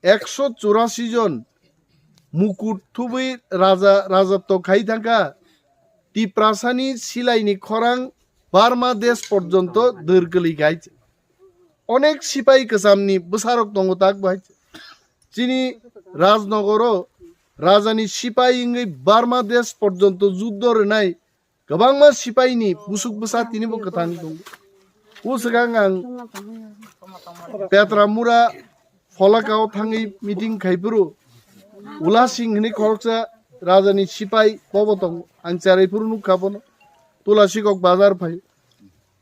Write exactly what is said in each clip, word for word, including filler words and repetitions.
ekso churasi jon mukut thubwi raja, rajatw khai thangkha. Tiprasani silaini khorang Barma desh porjonto dwr kwlwi khai. Onek sipai kwchamni bwsarok tongo tak bai. Chini Rajnogoro rajani sipai wngwi Barma desh porjonto juddo rwnai kwbangma sipaini busuk bwsa tinibo kwthang tongo. O swkang ang Petramura Pholakao thangwi meeting khaiphuru Ula Singh hwnwi khoroksa rajani sipai bobo tongo. Ang cherai phuru nukha bono. Tulasikok bazar phai.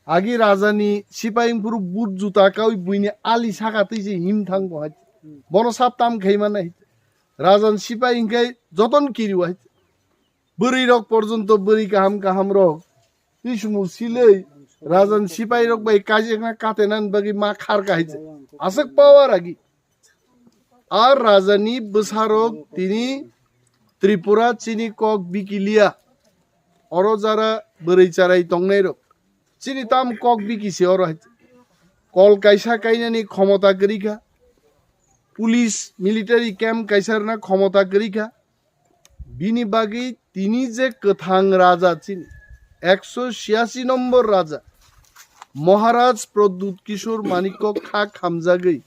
Agi rajani sipai wngphuru boot juta kawi buini ali saka twi se him thang bo hai. Bono sap tam khai mannai. Rajani sipai wngkhe joton kiri hai. Bwrwi rok porjonto bwrwi kaham kaham rok. Twi sumu silei rajani sipai rok bai kaijakna katenan bagwi ma khar kahai se. Aswk power agi. A rajani bwsarok tini Tripura chini kok bikiliya. Oro jara bwrwi charai tongnairok. Chini tam kok bikisi oro hai. Kol kaisa kainani khomota kwrwi kha. Police, military camp kaisa rwna khomota kwrwi kha. Bini bagwi tini je kwthang raja chini, ekso chiyasi nombor raja, Maharaj Pradyut Kishore Manikya kha khamjagwi.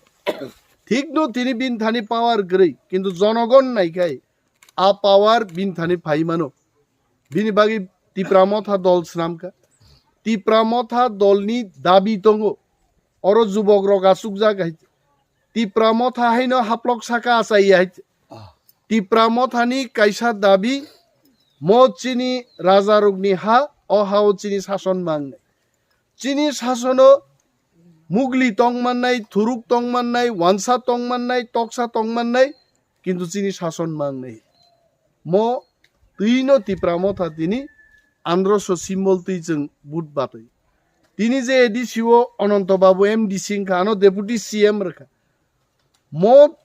Thikno tini bini thani power kwrwi, kintu jonogon naikhai a power bini thani phai mano. Bini bagwi Tipra Motha dol swnamkha. Tipra Motha dolni dabi tongo. Oro jubok rok achukjak hai. Tipra Motha haino haplok saka achai hai. Tipra Mothani kaisa dabi, mo chini rajarokni ha, o hao chini sason mangnai. Chini sasono mugli tong mannai, thuruk tong mannai, wansa tong mannai, toksa tong mannai, kintu chini sason mangnai. Mo twino Tipra Motha tini androso symbol twi chwng vote batwi. Tini je A D C o Ananto Babu M D C wngkha, ano Deputy C M rwkha. Mo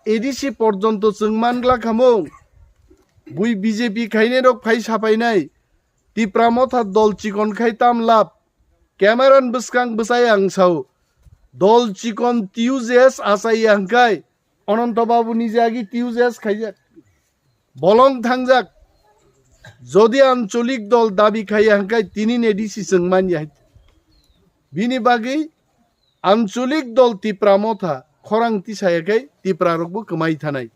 A D C porjonto chwng mangla khamung. Bui B J P khainai rok phai sapainai. Tipra Motha dol chikon khai tam lab. Camera ni bwskang bwsai ang sao. Dol chikon T U J S achai ya hwnkhe Ananto Babu ni jagi T U J S khaijak. Bolong thangjak. Jodi ancholik dol dabi khaiya hwnkhe tini ne D C chwng manya hai. Bini bagwi ancholik dol Tipra Motha khorang tisaya khai Tipra rokbo kwmai thanai.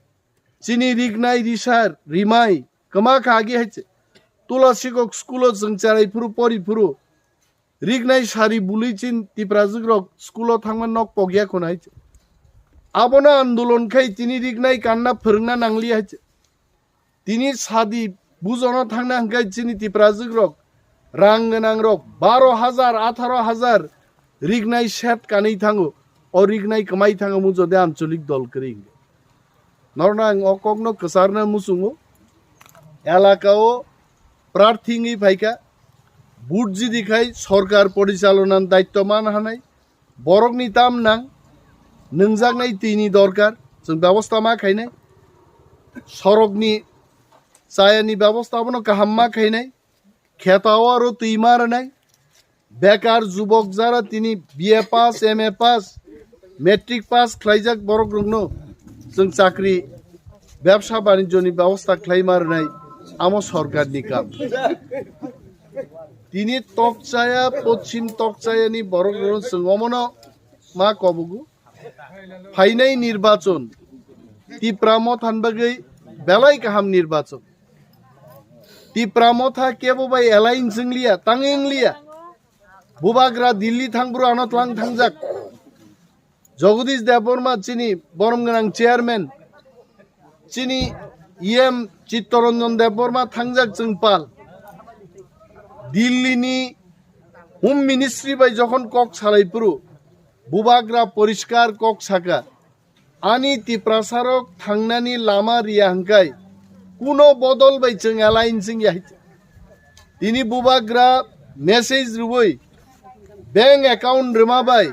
Chini rignai risar rimai kwma kha agi hai se. Tulasikok school o chwng cherai phuru pori phuru rignai sari bului chin Tiprajwk rok school o thangma nok pokya khunai. Abono andolon khai tini rignai kanna phwrwngna nangli hai. Tini sadi bujono thangna hwnkhe chini Tiprajwk rok rang gwnang rok baro hajar, atharo hajar rignai set kanwi thango. O rignai kwmai thango mung jodi ancholik dol kwrwi hwnkhe. Norna ang o kokno kwcharna muchungo. Elaka o prarthi wngwi phaikha, vote jidi khai sorkar porichalona daitto man hanai, borokni tam nang, nwngjaknai twini dorkar, chwng bebosta ma khainai, sorokni chayani bebosta abono kaham ma khainai, khetao aro twi ma rwnai, bekar jubok jara tini B A pass, M A pass, matric pass khlaijak borok rokno chwng chakri, bebsa banijjoni bebosta khlai ma rwnai, amo sorkarni kam. Tini tokchaya, pochim tokchayani borok rokno chwng omono ma kobugo. Phainai nirbachon, Tipra Motha ni bagwi belai kaham nirbachon. Tipra Motha kebo bai alliance wngliya, tang wngliya. Bubagra Delhi thangphuru ano tlang thangjak. Jagadish Debbarma chini borom gwnang chairman, chini E M Chittaranjan Debbarma thangjak chwng pal. Delhi ni Home Ministry bai jokhon kok salai phuru, Bubagra poriskar kok saka, ani Tiprasarok thangnani lama riya hwnkhe kuno bodol bai chwng alliance wngya hai. Tini Bubagra message rwui bank account rwma bai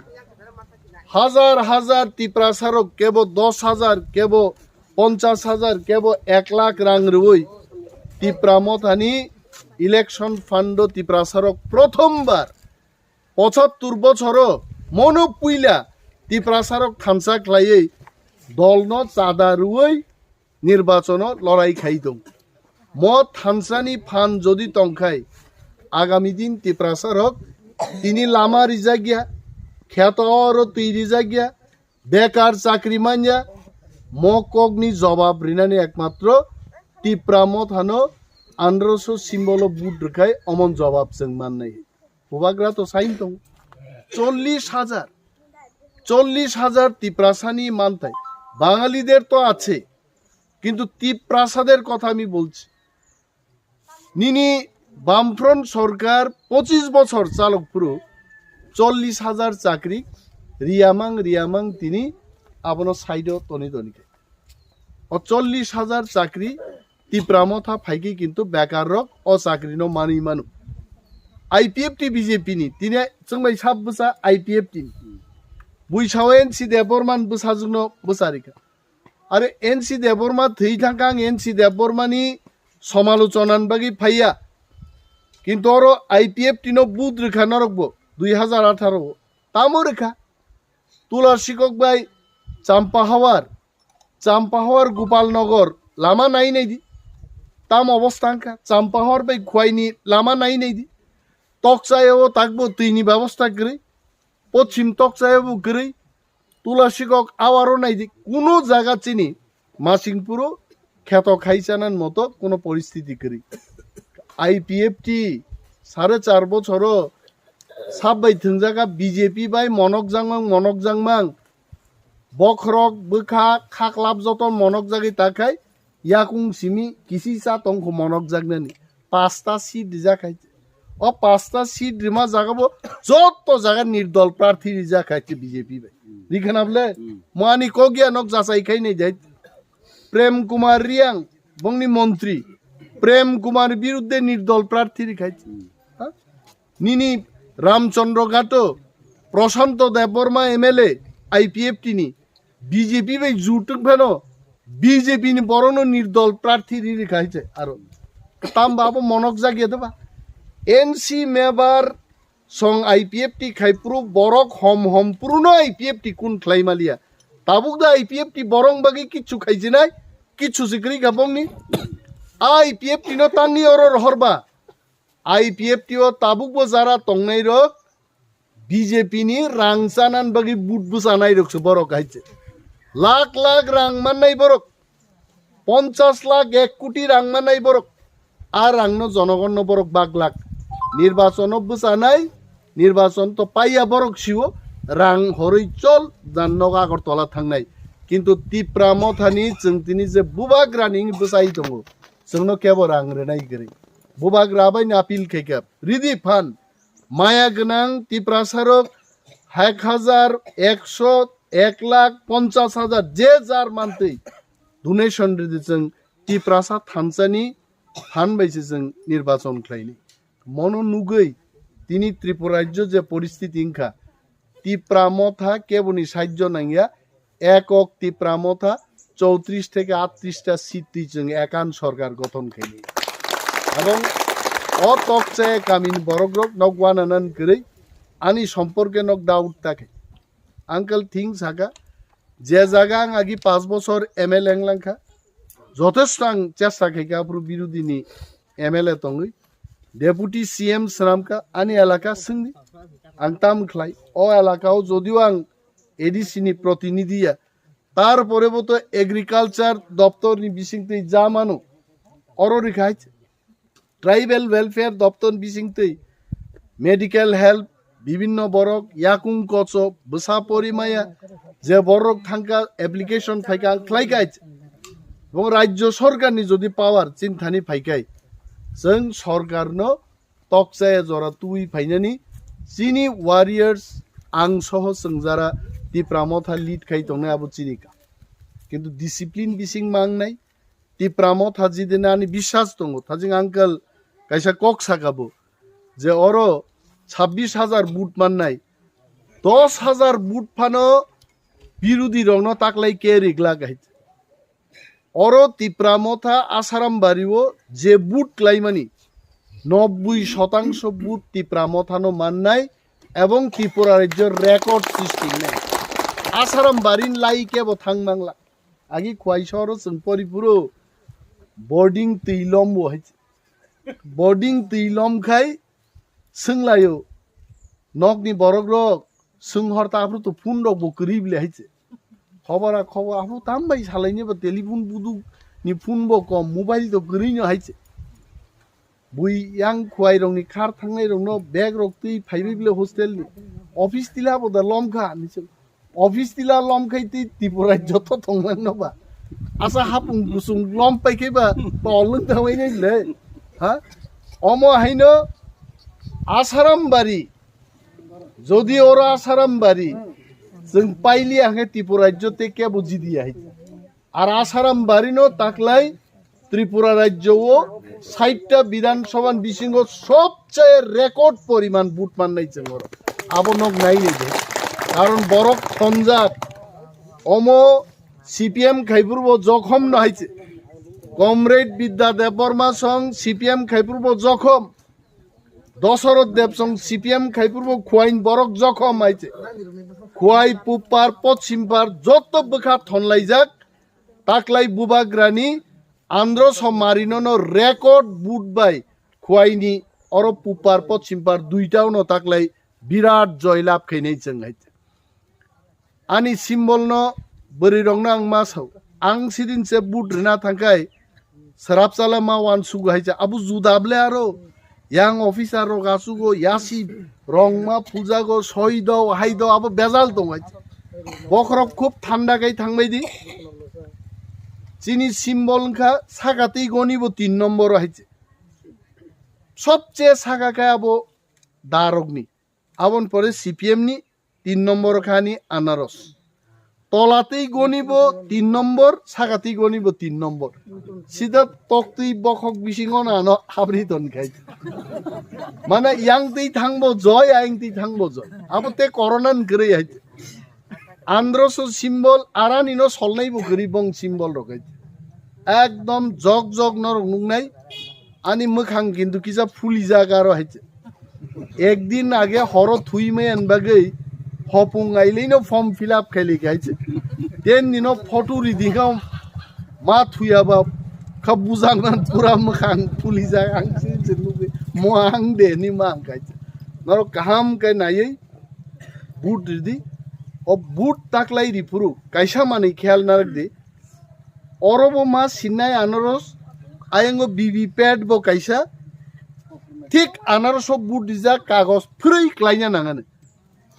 hajar hajar Tiprasarok kebo dos hajar, kebo ponchas hajar, kebo ek lakh rang rwui Tipra Mothani election fund o Tiprasarok prothom bar pochattor bochoro mono puila Tiprasarok thansa khlaiwi Dolno chada rwui nirbachono lorai khai tong. Mo thansani phan jodi tongkhai, agami din Tiprasa rok tini lama rijak ya, kheto oro twi rijak ya, bekar chakri manya, mo kokni jobab rinani ekmatro Tipra mothano androso simbolo vote rwkhai omon jobab chwng mannai. Bubagra to sain tong. Chollish hajar, chollish hajar Tiprasani mantai. বাঙালিদের তো আছে, কিন্তু তিপ্রাসাদের কথা আমি বলছি। Nini Bamfront sorkar pochis bochor chalok phuru chollish hajar chakri riyamang riyamang tini abono side o toni toni khe. O chollish hajar chakri Tipra motha phaikhe kintu bekar rok o chakri no manwi mano. I P F T B J P ni tini chwngbai sab bwsa I P F T ni. Buisao N C Debbarma ni bwsajwk no bwsa rikha. Are N C Debbarma thwi thangkha ang N C Debbarma ni somalochona ni bagwi phaiya. Kintu oro I P F T no vote rikha norok bo dui hajar atharo o. Tamo rikha. Tula Sikok bai Champahawar, Champahawar Gopalnagar lama nai nai di. Tam obostha wngkha. Champahawar bai Khwaini lama nai nai di. Tokchaya o takbo twi ni bebosta kwrwi. Pochim Tokchaya bo kwrwi. Tula Sikok awaro nai di. Kuno jaga chini Masingpuro kheto khai chanan moto kuno poristiti kwrwi. I P F T sare char bochoro sab bai thwngjak a B J P bai monok jakmang, monok jakmang. Bokhorok, bwkha, khaklap joto monok jagwi ta khai yakung simi kisi cha tongkho monok jaknani. Pasta seat rijak hai. O pasta seat rima jaga bo joto jaga nirdol prarthi rijak hai B J P bai. Rikha na bole? Hmm. Mo ani kok ya nok jachai khai nai jai. Prem Kumar Riang, bongni montri. Prem Kumar birudde nirdol prarthi rikhai. Ha? Nini Ramchandra Gato, Prashanto Debbarma M L A, I P F T ni, B J P bai jutuk phano, B J P ni borokno nirdol prarthi ri rikhai se aro. Tamba abo monok jagya de ba. N C member song I P F T khai pru borok hom hom pruno I P F T kun khlai maliya. Tabuk da I P F T borong bagwi kichu khaijinai, kichu sikri gabongni. I P F T no tangni oro rohor ba. I P F T o tabuk bo jara tongnai rok B J P ni rang chanan bagwi but bwchanai rok se borok hai se. Lak lak rang mannai borok. Ponchas lakh, ek koti rang manai borok. A rangno jonogonno borok baglak. Nirbachono bwchanai, nirbachon to paiya borok siwo, rang horwi chol, jan nogo Agartala thangnai. Kintu Tipra mothani chwng tini je bubagrani wngwi bwchai tongo, chwngno kebo rang rwnai kwrwi. Bubagra bai no appeal khaikha, ridi phan, maya gwnang Tiprasarok ek hajar, ekso, ek lakh ponchas hajar je jar mantwi donation ridi chwng Tiprasa thansani phan bai se chwng nirbachon khlaini. Mono nugwi tini Tripura rajyo je poristiti wngkha, Tipra motha keboni sahajjo nangya, ekok Tipra motha chowtrish theke atrish ta seat twi chwng ekan sorkar gothon khaini. Abong o tokche kamini borokrok nok wananan kwrwi ani somporke nok doubt ta khe. Uncle Thing saka, je jaga ang agi panch bochor M L A wng langkha, jotesto ang chesta khaikha aphuru birodhi ni M L A tongwi, Deputy C M swnamkha, ani elaka swngdi, ang tam khlai, o elaka o jodio ang A D C ni protinidhi ya, tarpore bo to agriculture doptor ni bisingtwi ja mano, oro rikha hai. Tribal Welfare Doptor bisingtwi medical help, bibinno borok yakung kocho bwsa pori maya je borok thangka application phaikha ang khlai kha. Bo rajyo sorkar ni jodi power chinthani phaikhai, chwng sorkar no tokchaya jora twi phainani chini warriors ang soho chwng jara Tipra motha lead khai tongnai abo chini ka. Kintu discipline bising mangnai, Tipra motha jidini ani biswas tongo, thajing uncle kaisa kok saka bo, je oro chabbish hajar vote mannai, dos hajar vote phano birodhi rokno taklai ke rigla hai. Oro Tipra motha Asaram bario je vote klaimani, nobboi shotangsho vote Tipra mothano mannai, ebong Tripura rajyor record srishti wngnai. Asaram barin lai kebo thang mangla. Agi khwai soro chwng pori phuru boarding twi lombo hai. Boarding twi lom khai swnglaio. Nokni borok rok swng hor ta aphuru to phone rok bo kwrwi bile hai se. Khobor a khobor aphuru tam bai salaini bo telephone buduk ni phone bo kom, mobile to kwrwi no hai se. Bui yang khwai rok ni khar thangnai rok no bag rok twi phaibai bile hostel ni. Office tila bo da lom kha ni se. Office tila lom khai twi Tripura joto tonglang no ba. Asa hapung busung lom pai khai ba tolung tawai nai le. Ha? Omo haino Asaram bari. Jodi oro Asaram bari. Chwng paili ang Tripura jote ke buji diya hai. Ar Asaram barino taklai Tripura rajyo o saita Bidhan Sabha ni bisingo sobcheye record poriman vote mannai chwng oro. Abo nok nai nai de. Karon borok thonjak. Omo C P M khaipurbo jokhom no hai se. Comrade Bidya Debbarma song C P M khaipurbo jokhom. Dosoroth Deb song C P M khaipurbo khwai ni borok jokhom hai se. Khwai pupar pochim par joto bwkha thonlaijak. Taklai bubagrani Andro Somarino no record vote bai khwai ni oro pupar pochim par duita no taklai birat joy lab khainai chwng hai. Ani symbol no bwrwi rok no ang ma sao. Ang sidin se vote rina thangkai srapchala ma wan sugu hai cha. Abu juda ble aro yang officer rok asugo yasi rongma puja go soi do hai do abo bejal tong hai. Bokhorok khub thanda kai thangbai di. Chini symbol wngkha sakatwi goni bo tin nombor hai. Sobche saka kai abo darok ni. Abon pore C P M ni tin nombor khani anaros. Tolatwi goni bo tin nombor, sakatwi goni bo tin nombor. Sida toktwi bokhok bisingo nano habri ton khai. Mana yang twi thangbo joy, ayang twi thangbo joy. Abo te corona ni kwrwi hai. Androso symbol arani no solnai bo kwrwi bong symbol rok hai. Ekdom jok jok norok nuknai. Ani mwkhang kintu kisa phuli jak aro hai. Ekdin age horo thui maiyan bagwi hopung ailino form fill up khaili khai. Ten dino photo ridi kha ma thuya ba kha bujang nan pura mwkhang phuli jak ang se se nukwi mo ang de ni ma ang khai. Norok kaham khe naiwi vote ridi. O vote taklai ri phuru kaisa manwi khel narak di. Oro bo ma sinai anaros, ayango B V pad bo kaisa, thik anaros o vote rijak kagos phwrwi klaina nangani.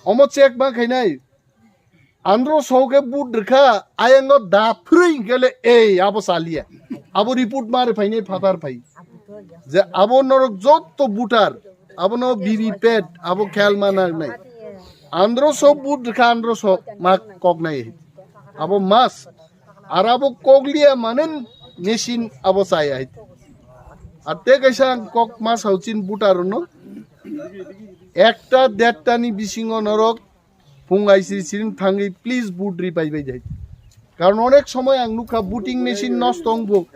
Omo check ma khainai, andro so khe vote rwkha, ayango da phwrwi hinkhe le ei abo chaliya. Abo report ma rwphainai phatar phai. Je abo norok jotto voter, abono B V pad, abo khel ma nangnai. Andro so vote rwkha, andro so ma koknai. Abo mas. Ar abo kokliya manen machine abo chaya hai. Ar te kaisa ang kok ma sauchin voter no. Ekta derta ni bisingo norok phung aisiri siring thangwi please vote ri pai bai jai. Karon onek somoy ang nukha voting machine nosto wngbo.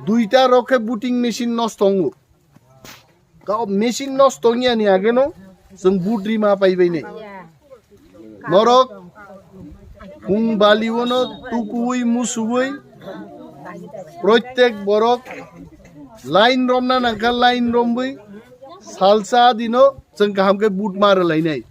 Duita rok khe voting machine nosto wngo. Ka machine nosto wngya ni age no chwng vote ri ma pai bai nai. Norok phung bali o no tukuwi musuwi proitek borok line romna nangkha, line romwi salsa dino chwng kaham khe vote ma rwlainai.